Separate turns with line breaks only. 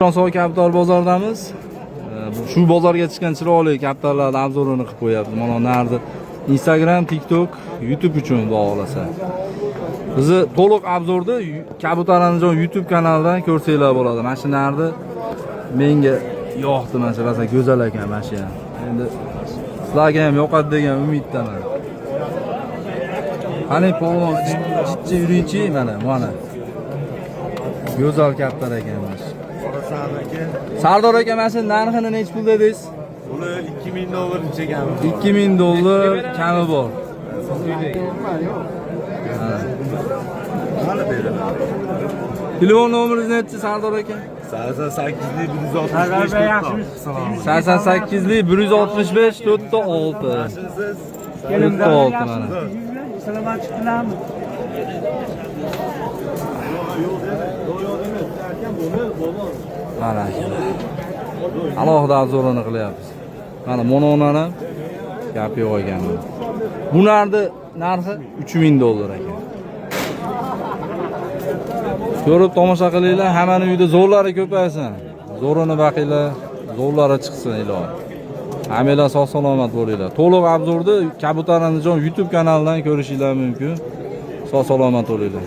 Chilonzor kapital bozoridamiz. Shu bozorga chiqqan chiroyli kapitallarni обзор ini qilib qo'yapmiz. Mana nardi Instagram, TikTok, YouTube uchun, xudo xohlasa. Bizni to'liq обзор ni Kabutar Andijon YouTube kanalidan ko'rsanglar bo'ladi. Mana shu nardi menga yoqdi, mana shu rosa go'zal ekan mana shu ham. Endi sizlarga ham yoqadi degan umiddaman. Qani, polvon, jiddiy yuringchi, mana, mana. Go'zal kaptar ekan mana shu. Sardor aka, mana shu narxini nechi pul dedingiz?
Buni 2000 dollar chekamiz.
2000 dollar kami bor. Ha.
Hali beriladi.
Telefon nomeringiz nechi, Sardor aka?
88 165.
88 lik 165 4 6. 4 6 mana.
Salomat chiqdilarmi?
Mana akalar. Alohida обзор ini qilyapmiz. Mana mononani gap yo'q ekan. Bularni narxi 3000 dollar ekan. Ko'rib tomosha qilinglar, hammani uyda zo'rlari ko'paysin. Zo'rini baqinglar, zo'rlari chiqsin ilohi. Hammanglar sog' salomat bo'linglar. To'liq обзор ni Kabutar Andijon YouTube kanalidan ko'rishinglar mumkin. Sog' salomat bo'linglar.